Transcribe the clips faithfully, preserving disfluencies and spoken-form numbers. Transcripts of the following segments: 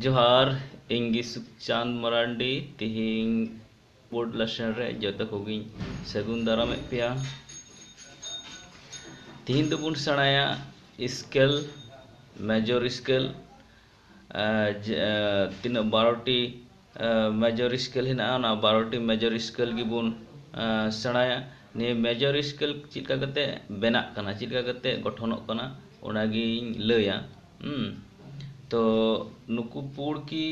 ᱡᱚᱦᱟᱨ, ᱤᱧ ᱜᱮ ᱥᱩᱠᱪᱟᱸᱫᱽ ᱢᱟᱨᱟᱱᱰᱤ᱾ ᱛᱤᱦᱤᱧ board lesson ᱨᱮ ᱡᱚᱛᱚ ᱠᱚᱜᱮᱧ ᱥᱟᱹᱜᱩᱱ ᱫᱟᱨᱟᱢᱮᱫ ᱯᱮᱭᱟ᱾ ᱛᱤᱦᱤᱧ ᱫᱚᱵᱚᱱ ᱥᱮᱬᱟᱭᱟ scale, major scale, ᱟᱨ ᱡᱮ, ᱟᱨ ᱛᱤᱱᱟᱹᱜ ᱵᱟᱨᱚ ᱴᱤ, ᱟᱨ major scale ᱦᱮᱱᱟᱜᱼᱟ, ᱚᱱᱟ ᱵᱟᱨᱚ ᱴᱤ major scale ᱜᱮᱵᱚᱱ, ᱟᱨ ᱥᱮᱬᱟᱭᱟ᱾ ᱱᱤᱭᱟᱹ major scale ᱪᱮᱫ ᱞᱮᱠᱟ ᱠᱟᱛᱮ ᱵᱮᱱᱟᱜ ᱠᱟᱱᱟ, ᱪᱮᱫ ᱞᱮᱠᱟ ᱠᱟᱛᱮ ᱜᱚᱴᱷᱚᱱᱚᱜ ᱠᱟᱱᱟ, ᱚᱱᱟᱜᱤᱧ ᱞᱟᱹᱭᱟ᱾ ᱦᱩᱸ᱾ ᱛᱚ ᱱᱩᱠᱩ ᱯᱩᱲ ᱠᱤ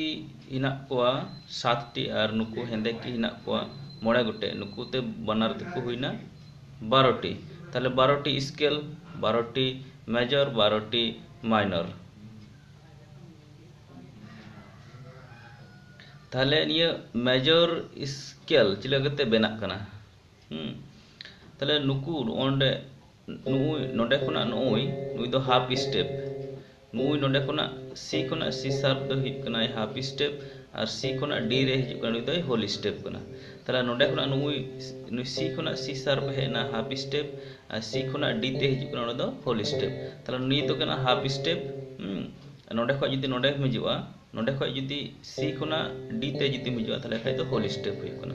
ᱦᱮᱱᱟᱜ ᱠᱚᱣᱟ ᱥᱟᱛ ᱴᱤ ᱟᱨ ᱱᱩᱠᱩ ᱦᱮᱸᱫᱮ ᱠᱤ ᱦᱮᱱᱟᱜ ᱠᱚᱣᱟ ᱢᱚᱬᱮ ᱜᱚᱴᱮᱡ, ᱱᱩᱠᱩ ᱛᱮ ᱵᱟᱱᱟᱨ ᱛᱮᱠᱚ ᱦᱩᱭᱱᱟ ᱵᱟᱨᱚ ᱴᱤ᱾ ᱛᱟᱦᱞᱮ ᱵᱟᱨᱚ ᱴᱤ scale, ᱵᱟᱨᱚ ᱴᱤ major, ᱵᱟᱨᱚ ᱴᱤ minor᱾ ᱛᱟᱦᱞᱮ ᱱᱤᱭᱟᱹ major scale ᱪᱮᱫ ᱞᱮᱠᱟ ᱠᱟᱛᱮ ᱵᱮᱱᱟᱜ ᱠᱟᱱᱟ? ᱦᱩᱸ᱾ ᱛᱟᱦᱞᱮ ᱱᱩᱠᱩ ᱱᱚᱜᱼᱚᱸᱰᱮ, ᱱᱩᱜᱼᱩᱭ ᱱᱚᱰᱮ ᱠᱷᱚᱱᱟᱜ ᱱᱩᱜᱼᱩᱭ, ᱱᱩᱭ ᱫᱚ half step᱾ ᱱᱩᱜᱼᱩᱭ ᱱᱚᱰᱮ ᱠᱷᱚᱱᱟᱜ C ᱠᱷᱚᱱᱟᱜ C sharp ᱫᱚ ᱦᱩᱭᱩᱜ ᱠᱟᱱᱟᱭ half step, ᱟᱨ C ᱠᱷᱚᱱᱟᱜ D ᱨᱮ ᱦᱤᱡᱩᱜ ᱠᱟᱱᱟ, ᱱᱩᱭ ᱫᱚᱭ whole step ᱠᱟᱱᱟ᱾ ᱛᱟᱦᱞᱮ ᱱᱚᱰᱮ ᱠᱷᱚᱱᱟᱜ ᱱᱩᱜᱼᱩᱭ, ᱱᱩᱭ C ᱠᱷᱚᱱᱟᱜ C sharp ᱦᱮᱡ ᱮᱱᱟ half step, ᱟᱨ C ᱠᱷᱚᱱᱟᱜ D ᱛᱮ ᱦᱤᱡᱩᱜ ᱠᱟᱱᱟ, ᱚᱱᱟ ᱫᱚ whole step᱾ ᱛᱟᱦᱞᱮ ᱱᱤᱭᱟᱹ ᱫᱚ ᱠᱟᱱᱟ half step᱾ ᱦᱩᱸ᱾ ᱱᱚᱰᱮ ᱠᱷᱚᱱ ᱡᱩᱫᱤ ᱱᱚᱰᱮ ᱦᱤᱡᱩᱜᱼᱟ, ᱱᱚᱰᱮ ᱠᱷᱚᱱ ᱡᱩᱫᱤ C ᱠᱷᱚᱱᱟᱜ D ᱛᱮ ᱡᱩᱫᱤᱢ ᱦᱤᱡᱩᱜᱼᱟ, ᱛᱟᱦᱞᱮ ᱠᱷᱟᱡ ᱫᱚ whole step ᱦᱩᱭᱩᱜ ᱠᱟᱱᱟ᱾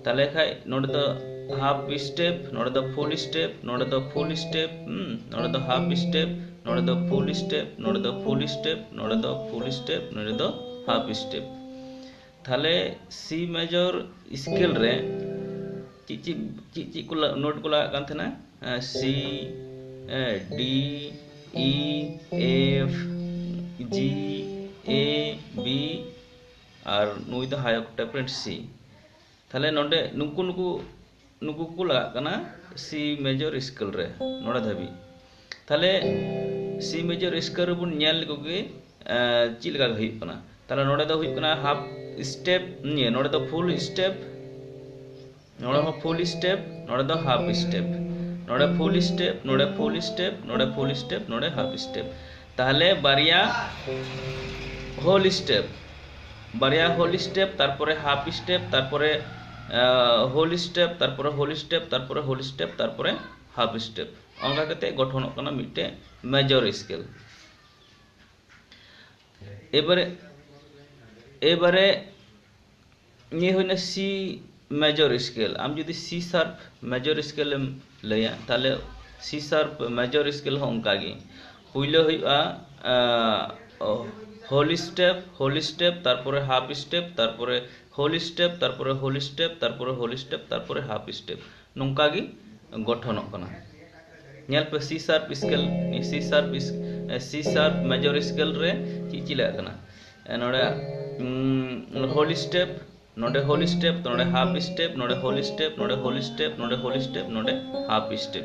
ᱛᱟᱦᱞᱮ ᱠᱷᱟᱡ ᱱᱚᱰᱮ ᱫᱚ half step, ᱱᱚᱰᱮ ᱫᱚ full step, ᱱᱚᱰᱮ ᱫᱚ full step, ᱦᱩᱸ, ᱱᱚᱰᱮ ᱫᱚ half step, ᱱᱚᱰᱮ ᱫᱚ full step, ᱱᱚᱰᱮ ᱫᱚ full step, ᱱᱚᱰᱮ ᱫᱚ full step, ᱱᱚᱰᱮ ᱫᱚ half step᱾ ᱛᱟᱦᱞᱮ C major scale ᱨᱮ ᱪᱮᱫ ᱪᱮᱫ, ᱪᱮᱫ ᱪᱮᱫ ᱠᱚ ᱞᱟ-, note ᱠᱚ ᱞᱟᱜᱟᱜ ᱠᱟᱱ ᱛᱟᱦᱮᱱᱟ? ᱮᱸ, C, ᱮᱸ, D, E, F, G, A, ᱟᱨ ᱱᱩᱭ ᱫᱚ high octave ᱨᱮᱱ C᱾ ᱛᱟᱦᱞᱮ ᱱᱚᱰᱮ ᱱᱩᱠᱩ ᱱᱩᱠᱩ ᱱᱩᱠᱩ ᱠᱚ ᱞᱟᱜᱟᱜ ᱠᱟᱱᱟ C major scale ᱨᱮ, ᱱᱚᱰᱮ ᱫᱷᱟᱹᱵᱤᱡ᱾ ᱛᱟᱦᱞᱮ C major scale ᱨᱮᱵᱚᱱ ᱧᱮᱞ ᱞᱮᱠᱚ ᱜᱮ, ᱮᱸ, ᱪᱮᱫ ᱞᱮᱠᱟ ᱦᱩᱭᱩᱜ ᱠᱟᱱᱟ᱾ ᱛᱟᱦᱞᱮ ᱱᱚᱰᱮ ᱫᱚ ᱦᱩᱭᱩᱜ ᱠᱟᱱᱟ half step, ᱤᱭᱟᱹ, ᱱᱚᱰᱮ ᱫᱚ full step, ᱱᱚᱰᱮ ᱦᱚᱸ full step, ᱱᱚᱰᱮ ᱫᱚ half step, ᱱᱚᱰᱮ full step, ᱱᱚᱰᱮ full step, ᱱᱚᱰᱮ full step, ᱱᱚᱰᱮ half step᱾ ᱛᱟᱦᱞᱮ ᱵᱟᱨᱭᱟ whole step, ᱵᱟᱨᱭᱟ whole step, ᱛᱟᱨᱯᱚᱨᱮ half step, ᱛᱟᱨᱯᱚᱨᱮ, ᱟᱸ, whole step, ᱛᱟᱨᱯᱚᱨᱮ whole step, ᱛᱟᱨᱯᱚᱨᱮ whole step, ᱛᱟᱨᱯᱚᱨᱮ half step᱾ ᱚᱱᱠᱟ ᱠᱟᱛᱮ ᱜᱚᱴᱷᱚᱱᱚᱜ ᱠᱟᱱᱟ ᱢᱤᱫᱴᱮᱱ major scale᱾ ᱮᱵᱟᱨᱮ, ᱮᱵᱟᱨᱮ ᱱᱤᱭᱟᱹ ᱦᱩᱭᱱᱟ C major scale᱾ ᱟᱢ ᱡᱩᱫᱤ C sharp major scale ᱮᱢ ᱞᱟᱹᱭᱟ, ᱛᱟᱦᱞᱮ C sharp major scale ᱦᱚᱸ ᱚᱱᱠᱟ ᱜᱮ᱾ ᱯᱩᱭᱞᱟᱹ ᱦᱩᱭᱩᱜᱼᱟ, ᱟᱸ, whole step, whole step, ᱛᱟᱨᱯᱚᱨᱮ half step, ᱛᱟᱨᱯᱚᱨᱮ whole step, ᱛᱟᱨᱯᱚᱨᱮ whole step, ᱛᱟᱨᱯᱚᱨᱮ whole step, ᱛᱟᱨᱯᱚᱨᱮ half step᱾ ᱱᱚᱝᱠᱟ ᱜᱮ ᱜᱚᱴᱷᱚᱱᱚᱜ ᱠᱟᱱᱟ᱾ ᱧᱮᱞ ᱯᱮ, C sharp scale, C sharp is-, C sharp major scale ᱨᱮ ᱪᱮᱫ ᱪᱮᱫ ᱞᱟᱜᱟᱜ ᱠᱟᱱᱟ? ᱮ, ᱱᱚᱰᱮ, ᱩᱸ, whole step, ᱱᱚᱰᱮ whole step, ᱱᱚᱰᱮ half step, ᱱᱚᱰᱮ whole step, ᱱᱚᱰᱮ whole step, ᱱᱚᱰᱮ whole step, ᱱᱚᱰᱮ half step᱾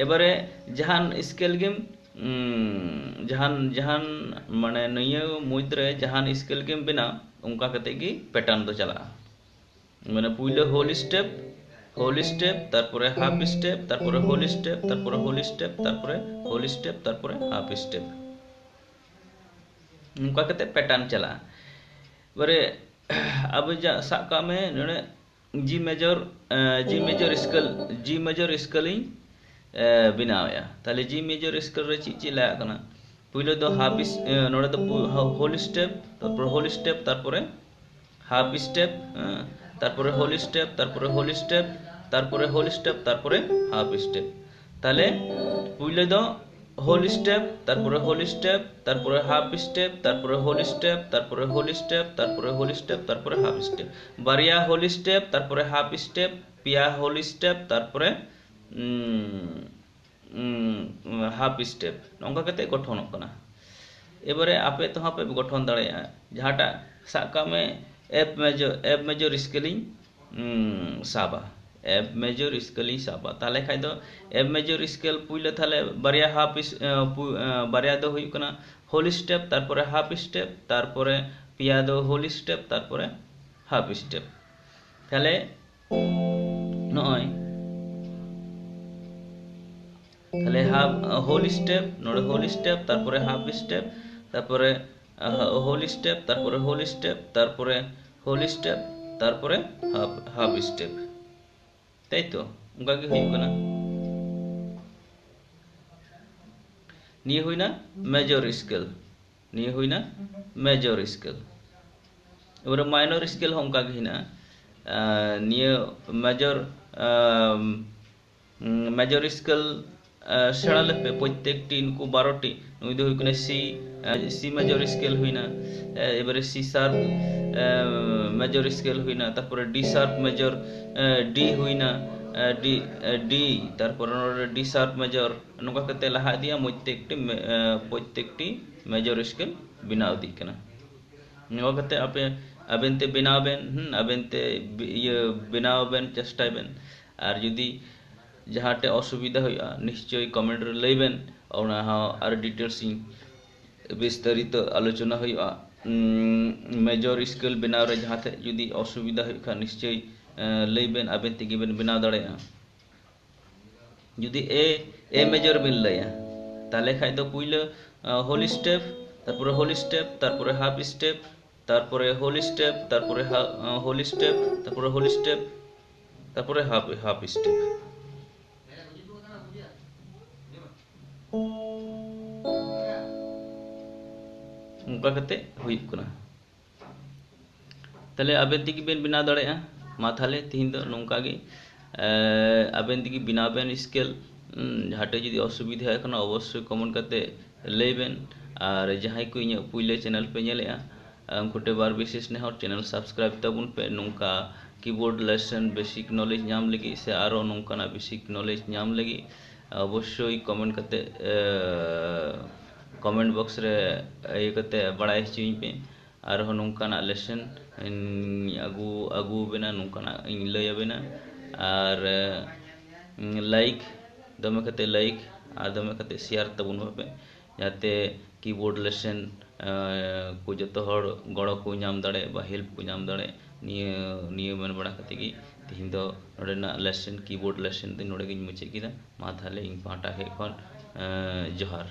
ᱮᱵᱟᱨᱮ ᱡᱟᱦᱟᱱ scale ᱜᱮᱢ, ᱩᱸ, ᱡᱟᱦᱟᱱ, ᱡᱟᱦᱟᱱ, ᱢᱟᱱᱮ, ᱱᱤᱭᱟᱹ ᱢᱩᱫᱽᱨᱮ ᱡᱟᱦᱟᱱ scale ᱜᱮᱢ ᱵᱮᱱᱟᱣ, ᱚᱱᱠᱟ ᱠᱟᱛᱮ ᱜᱮ pattern ᱫᱚ ᱪᱟᱞᱟᱜᱼᱟ᱾ ᱢᱟᱱᱮ ᱯᱩᱭᱞᱟᱹ whole step, whole step, ᱛᱟᱨᱯᱚᱨᱮ half step, ᱛᱟᱨᱯᱚᱨᱮ whole step, ᱛᱟᱨᱯᱚᱨᱮ whole step, ᱛᱟᱨᱯᱚᱨᱮ whole step, ᱛᱟᱨᱯᱚᱨᱮ half step᱾ ᱱᱚᱝᱠᱟ ᱠᱟᱛᱮ pattern ᱪᱟᱞᱟᱜᱼᱟ᱾ ᱮᱵᱟᱨᱮ ᱟᱵᱚ ᱡᱟ ᱥᱟᱵ ᱠᱟᱜ ᱢᱮ ᱱᱚᱰᱮ G major, ᱮ, G major scale, G major scale ᱤᱧ, ᱮ, ᱵᱮᱱᱟᱣᱮᱫᱼᱟ᱾ ᱛᱟᱦᱞᱮ G major scale ᱨᱮ ᱪᱮᱫ ᱪᱮᱫ ᱞᱟᱜᱟᱜ ᱠᱟᱱᱟ? ᱯᱩᱭᱞᱩ ᱫᱚ half ᱤᱥ-, ᱮ, ᱱᱚᱰᱮ ᱫᱚ ᱯᱩ-, ᱦᱟ-, whole step, ᱛᱟᱨᱯᱚᱨᱮ whole step, ᱛᱟᱨᱯᱚᱨᱮ half step, ᱮ, ᱛᱟᱨᱯᱚᱨᱮ whole step, ᱛᱟᱨᱯᱚᱨᱮ whole step, ᱛᱟᱨᱯᱚᱨᱮ whole step, ᱛᱟᱨᱯᱚᱨᱮ half step᱾ ᱛᱟᱦᱞᱮ ᱯᱩᱭᱞᱩ ᱫᱚ whole step, ᱛᱟᱨᱯᱚᱨᱮ whole step, ᱛᱟᱨᱯᱚᱨᱮ half step, ᱛᱟᱨᱯᱚᱨᱮ whole step, ᱛᱟᱨᱯᱚᱨᱮ whole step, ᱛᱟᱨᱯᱚᱨᱮ whole step, ᱛᱟᱨᱯᱚᱨᱮ half step᱾ ᱵᱟᱨᱭᱟ whole step, ᱛᱟᱨᱯᱚᱨᱮ half step, ᱯᱮᱭᱟ whole step, ᱛᱟᱨᱯᱚᱨᱮ, ᱩᱸ, ᱩᱸ, half step᱾ ᱱᱚᱝᱠᱟ ᱠᱟᱛᱮ ᱜᱚᱴᱷᱚᱱᱚᱜ ᱠᱟᱱᱟ᱾ ᱮᱵᱟᱨᱮ ᱟᱯᱮ ᱛᱮᱦᱚᱸ ᱯᱮ ᱜᱚᱴᱷᱚᱱ ᱫᱟᱲᱮᱭᱟᱜᱼᱟ᱾ ᱡᱟᱦᱟᱸᱴᱟᱜ ᱥᱟᱵ ᱠᱟᱜ ᱢᱮ F major, F major scale ᱤᱧ ᱥᱟᱵᱟ, F major scale ᱤᱧ ᱥᱟᱵᱟ, ᱛᱟᱦᱚᱞᱮ ᱠᱷᱟᱡ ᱫᱚ F major scale ᱯᱩᱭᱞᱟᱹ ᱛᱟᱦᱚᱞᱮ ᱵᱟᱨᱭᱟ half, ᱵᱟᱨᱭᱟ ᱫᱚ ᱦᱩᱭᱩᱜ ᱠᱟᱱᱟ whole step, ᱛᱟᱨᱯᱚᱨᱮ half step, ᱛᱟᱨᱯᱚᱨᱮ ᱯᱮᱭᱟ ᱫᱚ whole step, ᱛᱟᱨᱯᱚᱨᱮ half step᱾ ᱛᱟᱦᱚᱞᱮ ᱱᱚᱜᱼᱚᱭ ᱛᱟᱦᱚᱞᱮ half, whole step, ᱱᱚᱰᱮ whole step, ᱛᱟᱨᱯᱚᱨᱮ half step, ᱛᱟᱨᱯᱚᱨᱮ whole step, ᱛᱟᱨᱯᱚᱨᱮ whole step, ᱛᱟᱨᱯᱚᱨᱮ whole step, ᱛᱟᱨᱯᱚᱨᱮ half, half step᱾ ᱛᱟᱭ ᱛᱚ? ᱚᱱᱠᱟ ᱜᱮ ᱦᱩᱭᱩᱜ ᱠᱟᱱᱟ᱾ ᱱᱤᱭᱟᱹ ᱦᱩᱭᱱᱟ major scale, ᱱᱤᱭᱟᱹ ᱦᱩᱭᱱᱟ major scale᱾ ᱮᱵᱟᱨᱮ minor scale ᱦᱚᱸ ᱚᱱᱠᱟ ᱜᱮ ᱦᱮᱱᱟᱜᱼᱟ᱾ ᱱᱤᱭᱟᱹ major, major scale ᱥᱮᱬᱟ ᱞᱮᱯᱮ, ᱯᱨᱚᱛᱛᱮᱠᱴᱤ ᱱᱩᱠᱩ ᱵᱟᱨᱚᱴᱤ, ᱱᱩᱭ ᱫᱚ ᱦᱩᱭᱩᱜ ᱠᱟᱱᱟ C, C major scale ᱦᱩᱭᱱᱟ, ᱮᱵᱟᱨᱮ C sharp major scale ᱦᱩᱭᱱᱟ, ᱛᱟᱨᱯᱚᱨᱮ D sharp major, D ᱦᱩᱭᱱᱟ, D, D, ᱛᱟᱨᱯᱚᱨᱮ ᱱᱚᱰᱮ D sharp major, ᱱᱚᱝᱠᱟ ᱠᱟᱛᱮ ᱞᱟᱦᱟ ᱤᱫᱤᱜᱼᱟ, ᱯᱨᱚᱛᱛᱮᱠᱴᱤ major scale ᱵᱮᱱᱟᱣ ᱤᱫᱤᱜ ᱠᱟᱱᱟ᱾ ᱱᱚᱣᱟ ᱠᱟᱛᱮ ᱟᱯᱮ ᱟᱵᱮᱱ ᱛᱮ ᱵᱮᱱᱟᱣ ᱵᱮᱱ, ᱦᱩᱸ, ᱟᱵᱮᱱ ᱛᱮ ᱵᱮ-, ᱤᱭᱟᱹ ᱵᱮᱱᱟᱣ ᱵᱮᱱ ᱪᱮᱥᱴᱟᱭ ᱵᱮᱱ᱾ ᱟᱨ ᱡᱩᱫᱤ ᱡᱟᱦᱟᱸ ᱴᱷᱮᱡ ᱚᱥᱩᱵᱤᱫᱷᱟ ᱦᱩᱭᱩᱜᱼᱟ, ᱱᱤᱥᱪᱚᱭ comment ᱨᱮ ᱞᱟᱹᱭ ᱵᱮᱱ, ᱚᱱᱟ ᱦᱚᱸ ᱟᱨ details ᱤᱧ ᱵᱤᱥᱛᱟᱨᱤᱛᱚ ᱟᱞᱳᱪᱚᱱᱟ ᱦᱩᱭᱩᱜᱼᱟ᱾ Major scale ᱵᱮᱱᱟᱣ ᱨᱮ ᱡᱟᱦᱟᱸ ᱴᱷᱮᱡ ᱡᱩᱫᱤ ᱚᱥᱩᱵᱤᱫᱷᱟ ᱦᱩᱭᱩᱜ ᱠᱷᱟᱱ, ᱱᱤᱥᱪᱚᱭ ᱞᱟᱹᱭ ᱵᱮᱱ, ᱟᱵᱮᱱ ᱛᱮᱜᱮ ᱵᱮᱱ ᱵᱮᱱᱟᱣ ᱫᱟᱲᱮᱭᱟᱜᱼᱟ᱾ ᱡᱩᱫᱤ A, A major ᱵᱤᱱ ᱞᱟᱹᱭᱟ, ᱛᱟᱦᱚᱞᱮ ᱠᱷᱟᱡ ᱫᱚ ᱯᱩᱭᱞᱟᱹ whole step, ᱛᱟᱨᱯᱚᱨᱮ whole step, ᱛᱟᱨᱯᱚᱨᱮ half step, ᱛᱟᱨᱯᱚᱨᱮ whole step, ᱛᱟᱨᱯᱚᱨᱮ whole step, ᱛᱟᱨᱯᱚᱨᱮ whole step, ᱛᱟᱨᱯᱚᱨᱮ half, half step᱾ ᱚᱱᱠᱟ ᱠᱟᱛᱮ ᱦᱩᱭᱩᱜ ᱠᱟᱱᱟ᱾ ᱛᱟᱦᱞᱮ ᱟᱵᱮᱱ ᱛᱮᱜᱮ ᱵᱮᱱ ᱵᱮᱱᱟᱣ ᱫᱟᱲᱮᱭᱟᱜᱼᱟ᱾ ᱢᱟ ᱛᱟᱦᱞᱮ ᱛᱤᱦᱤᱧ ᱫᱚ ᱱᱚᱝᱠᱟ ᱜᱮ, ᱟᱵᱮᱱ ᱛᱮᱜᱮ ᱵᱮᱱᱟᱣ ᱵᱮᱱ scale᱾ ᱡᱟᱦᱟᱸ ᱴᱷᱮᱡ ᱡᱩᱫᱤ ᱚᱥᱩᱵᱤᱫᱷᱟ ᱦᱩᱭᱩᱜ ᱠᱟᱱᱟ, ᱚᱵᱚᱥᱥᱳᱭ comment ᱠᱟᱛᱮ ᱞᱟᱹᱭ ᱵᱮᱱ᱾ ᱟᱨ ᱡᱟᱦᱟᱸᱭ ᱠᱚ ᱤᱧᱟᱹᱜ ᱯᱩᱭᱞᱟᱹ channel ᱯᱮ ᱧᱮᱞᱮᱜᱼᱟ, ᱩᱱᱠᱩ ᱴᱷᱮᱡ ᱵᱟᱨ ᱵᱤᱥᱮᱥ ᱱᱮᱦᱚᱨ, channel subscribe ᱛᱟᱵᱚᱱ ᱯᱮ᱾ ᱱᱚᱝᱠᱟ keyboard lesson basic knowledge ᱧᱟᱢ ᱞᱟᱹᱜᱤᱫ ᱥᱮ ᱟᱨᱚ ᱱᱚᱝᱠᱟᱱᱟᱜ basic knowledge ᱧᱟᱢ ᱞᱟᱹᱜᱤᱫ ᱚᱵᱚᱥᱥᱳᱭ comment ᱠᱟᱛᱮ, comment box ᱨᱮ ᱤᱭᱟᱹ ᱠᱟᱛᱮ ᱵᱟᱲᱟᱭ ᱦᱚᱪᱚᱧ ᱯᱮ᱾ ᱟᱨᱦᱚᱸ ᱱᱚᱝᱠᱟᱱᱟᱜ lesson ᱤᱧ ᱟᱹᱜᱩ ᱟᱹᱜᱩ ᱟᱵᱮᱱᱟ, ᱱᱚᱝᱠᱟᱱᱟᱜ ᱤᱧ ᱞᱟᱹᱭ ᱟᱵᱮᱱᱟ᱾ ᱟᱨ like, ᱫᱚᱢᱮ ᱠᱟᱛᱮ like ᱟᱨ ᱫᱚᱢᱮ ᱠᱟᱛᱮ share ᱛᱟᱵᱚᱱ ᱯᱮ, ᱡᱟᱛᱮ keyboard lesson ᱠᱚ ᱡᱚᱛᱚ ᱦᱚᱲ ᱜᱚᱲᱚ ᱠᱚ ᱧᱟᱢ ᱫᱟᱲᱮᱭᱟᱜ ᱵᱟ help ᱠᱚ ᱧᱟᱢ ᱫᱟᱲᱮᱭᱟᱜ᱾ ᱱᱤᱭᱟᱹ ᱱᱤᱭᱟᱹ ᱢᱮᱱ ᱵᱟᱲᱟ ᱠᱟᱛᱮ ᱜᱮ ᱛᱮᱦᱮᱧ ᱫᱚ ᱱᱚᱰᱮᱱᱟᱜ lesson, keyboard lesson ᱫᱚ ᱱᱚᱰᱮ ᱜᱤᱧ ᱢᱩᱪᱟᱹᱫ ᱠᱮᱫᱟ᱾ ᱢᱟ ᱛᱟᱦᱞᱮ ᱤᱧ ᱯᱟᱦᱴᱟ ᱥᱮᱫ ᱠᱷᱚᱱ ᱡᱚᱦᱟᱨ᱾